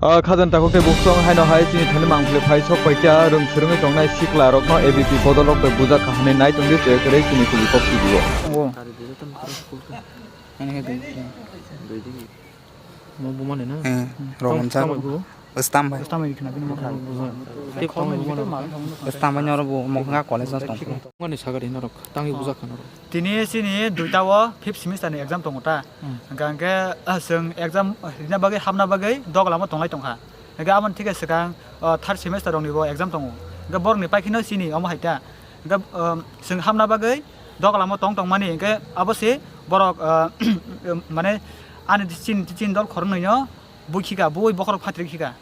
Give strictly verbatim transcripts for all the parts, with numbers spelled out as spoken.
Ah, khajani takhuk tei bukhuk song haino hai chini thani mangpili phai sok paikha rwng swrwngwi tongnai sikla rokno A B P bodol rok bai bujak kha hwnwi nai tongdi chwrai kwrwi chini kubui kok studio. Ani khe dui. Mo bumani na? Eh, Roman sa. Stambai bu. Stambai. Stambai khna bini mo. Stambai nyoro bu mo kha college tong. Mani sagari norok tangi bujak kha norok. Tini chini duita o fifth semester ni exam tongo ta. Hwnkha hwnkhe, ah, chwng exam rina bagwi hamna bagwi doglamo tonglai tongkha. Hwnkhe aboni thike swkang, ah, third semester rokni bo exam tongo. Hwnkhe borokni paikhino chini omo hai ta. Hwnkhe, um, chwng hamna bagwi doglamo tong tongmani hwnkhe abo se borok, ah, mane ani chini, chini dol khoroknwino bui khika, bui bokhorok phatri khika.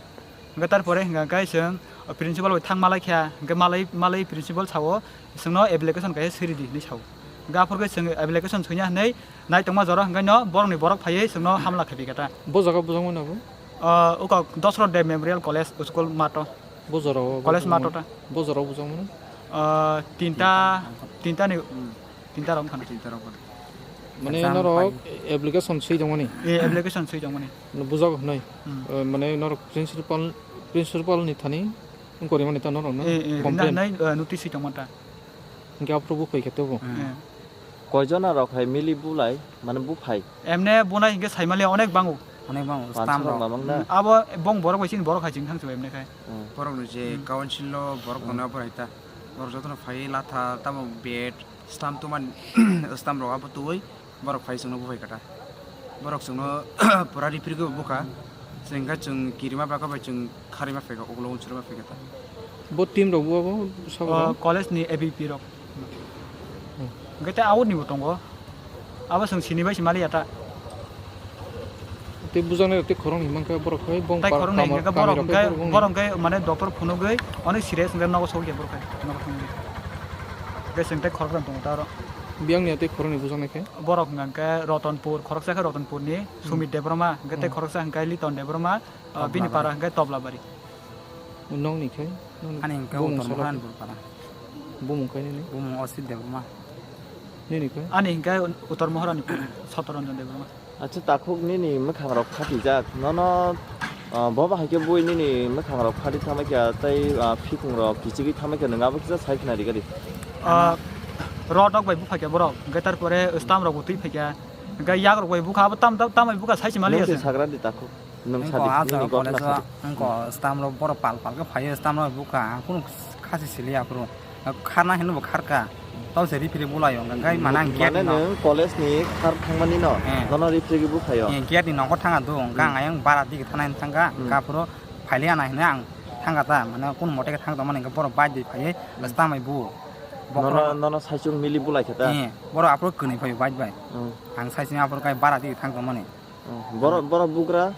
Hwnkhe tarpore hwnkha hwnkhe chwng principal bai thang malai kha, hwnkhe malai, malai principal sao, "Chwngno application kaisa swi ridi," hinwi sao. Hwnkhe aphuru khe chwng application swina hinwi naitongma jora hwnkhe no borokni borok phaiwi chwngno hamla khaiphi kha ta. Bo jaga bujak mano bo? Ah, uko Dosrot Deb Memorial College School mato. Bo jora o College bujak mato mano? Ta. Bo jora o bujak mano? Ah, tinta, tinta ni, tinta rok wngkha na. Tinta rok wngkha na. Mane exam norok pai. Application swi tongmani? Eh, application swi tongmani. No bujak hwnwi. Hmm. Eh, mane norok principal, principal ni thani wngkori mani ta norok no? Eh, eh, complain. Hinna hwnwi, eh, notice swi tongma ta. Hingke aphuru buphai khe tebo. Hmm. Eh. Koijona rok hai mili bulai, mane buphai? Emne bunai hingke saimali onek bango. Onek bango, stam rok. Mamang na? Hmm, abo bong borok bai chini borok hai ching thang chubai emne khai. Hmm. Borok no je council lo borok tongnai borok hai ta. Borok jotono phai latha tamo bed, stam tuman, stam rok abo tubui. Borok phai chwngno buphai kha ta. Borok chwngno pura ripri khe bukha. Chwng khe chwng kirima bwkha bai chwng kharima phaikha, ulo unsuri ma phaikha ta. Bo team rok bo abo sabo? O, college ni A B P rok. Hmm. Hwnkhe tei out ni bo tongo. Abo chwng sini bai se mali ya ta. Tei bujaknai rok tei khoroknwi mankha borok hai bong. Tai khoroknwi hwnkhe borok hwnkhe, borok hwnkhe mane doctor phunugwi onek serious hwnkhe nogo sokya borok hai, nogo thangwi. Hwnkhe chwng tei khoroknwi tongo ta oro. Biyangni tei khoroknwi bujaknai khe? Borok hwnkha hwnkhe Rotonpur, khoroksa khe Rotonpurni Sumit Debbarma, hwnkhe tei khoroksa hwnkhe Liton Debbarma, ah, bini para hwnkhe Toblabari. Nokni khe? Ani hwnkhe Utor Moharanpur para. Bumung khe nini? Bumung Osit Debbarma. Nini khe? Ani hwnkhe Utor Moharanpur, Sotoranjan Debbarma. Acha, takhuk nini mwkhang rok phatijak, nono, ah, bo bahai khe bui nini mwkhang rok phatwi thangbai kha tei, ah, phikung rok kichigwi thangbai kha, nwng abo kisa sai khna ri gari. Ah, rot rok bai buphai kha borok, hwnkhe tarpore stam rok bo twi phai kha, hwnkhe yak rok bai bukha, abo tam, tam, tam bai bukha sai se mali. Nwng se sagra di takhuk. Nwng sadi, ah, nini jaga gotna college o sadi. Wngkha stam rok borok pal pal khe phaio, stam rok bukha, ang kunu khasi siliya aphuru. Kharna hinwi bo kharkha. Tau se referee bulaio, hwnkha khe mane ang gate ni nok. Mane nwng college ni khar thangmani no? Eh. Nono referee buphaio? Eh, gate ni nogo thangkha do, hwnkha ang ayang bara dige thana hinwi thangkha, hwnkha aphuru phailiya na hinwi ang thangkha ta, mane kunu mote khe thang tongmani hwnkha borok bike bai phaiwi stam bai bu. Nono, nono saichung mili bulai khe ta? Eh, borok aphuru kwnwi phaio bike bai. Hmm. Ang saichung aphuru khe bara dige thang tongmani. Oh, borok, borok bugra?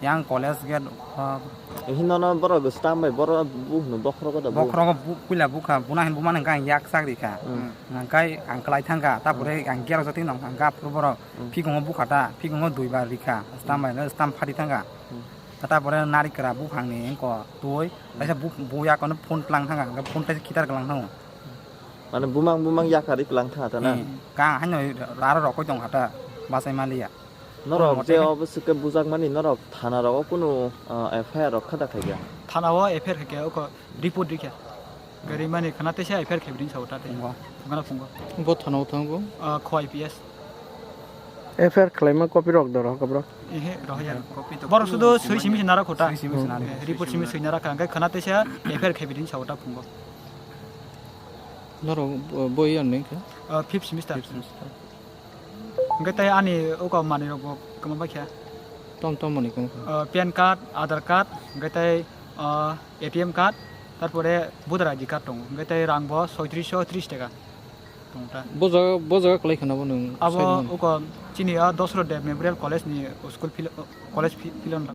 Yang college gate, uh, hinono borok stam bai borok bu hino bokhrogo da bu? Bokhrogo bu-, puila bukha, buna hin bumani hwnkha ang yak chak rikha. Hmm. Hwnkhe ang kwlai thangkha, tapore ang gate o jotoi nong thangkha, aphuru borok phikungo bukha ta, phikungo duibar rikha, stam bai no stam phari thangkha. Hmm. Tapore narikra buphangni wngko twi, kaisa bu, bu yakono phone tlang thangkha, hwnkhe phone kaisa khitar kwlang thango. Mane bumang bumang yakarwi kwlang thangkha ta na? Hmm. Kang haino aro rokoi tongkha ta, bachai maliya. Norok je obo swkhe bujakmani, norok thana rogo kunu, ah, F I R rok kha da khaikha? Thana o F I R khaikha, oko report rikha. Gari mani khana teisa F I R khaibini sao ta tei. Phungo. Phungo na phungo. Bo thana o thango? Ah, kho I P S. F I R khlaima copy rok do rohor bro? Ehe, rohor ya. Copy to borok sudo swi simi sina rakho ta. Swi simi sina rakho. Eh, report simi sina rakha, hwnkhe khana teisa F I R khaibini sao ta phungo. Norok bo, bo iya neng kha? Ah, fifth semester. Fifth semester. Hwnkhe tei ani uko manwi rok bo kwma bai kha. Tom tom manwi kwma kha. Ah, pan card, Aadhaar card, hwnkhe tei, ah, A T M card, tarpore voter I D card tongo. Hwnkhe tei rang bo soitrish tris taka tongo ta. Bo jaga, bo jaga kwlai khana bo nwng? Abo uko chini a Dosrot Deb Memorial College ni school fil-, college fi-, field.